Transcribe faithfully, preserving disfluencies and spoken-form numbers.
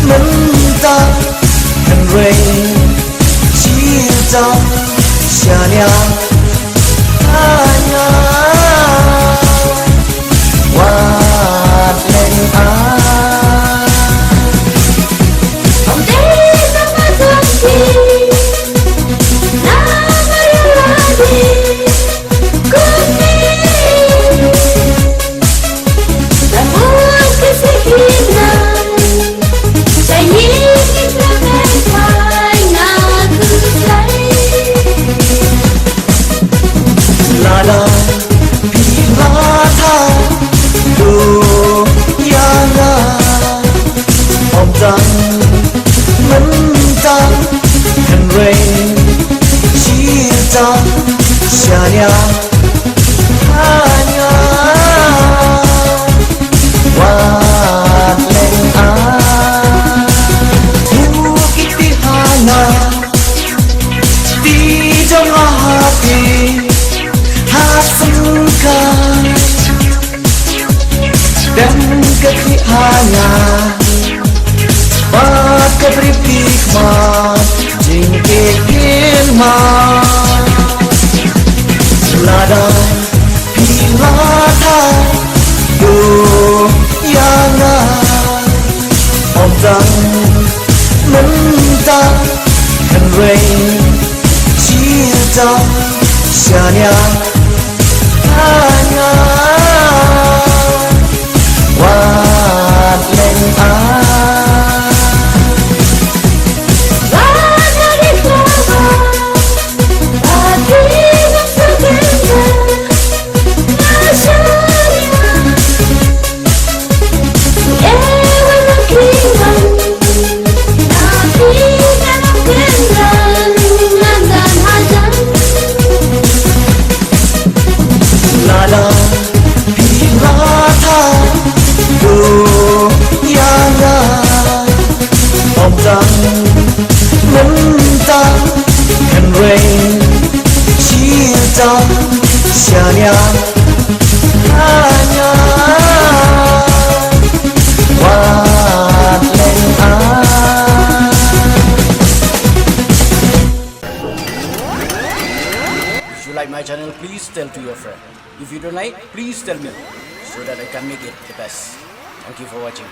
Mynta hynrei shi jong shaniah hanya wat leng ai. Hom dei tang ma jong ki, namar ïa lade kumne. Lada phi la thaw ïa nga, ym tang mynta hynrei shi jong shaniah hanya wat leng ai. Ïa u kiti hana ti jong nga ha ti ha sngewkha. Dem ka khlieh ha nga bad ka briew khmat jingkit kynmaw. Lada phi la thaw ïa nga, ym tang mynta hynrei shi jong shaniah hanya wat leng ai. Lada phi la thaw ïa nga, ym tang mynta hynrei shi jong shaniah hanya wat leng ai. If you like my channel, please tell to your friend. If you don't like, please tell me so that I can make it the best. Thank you for watching.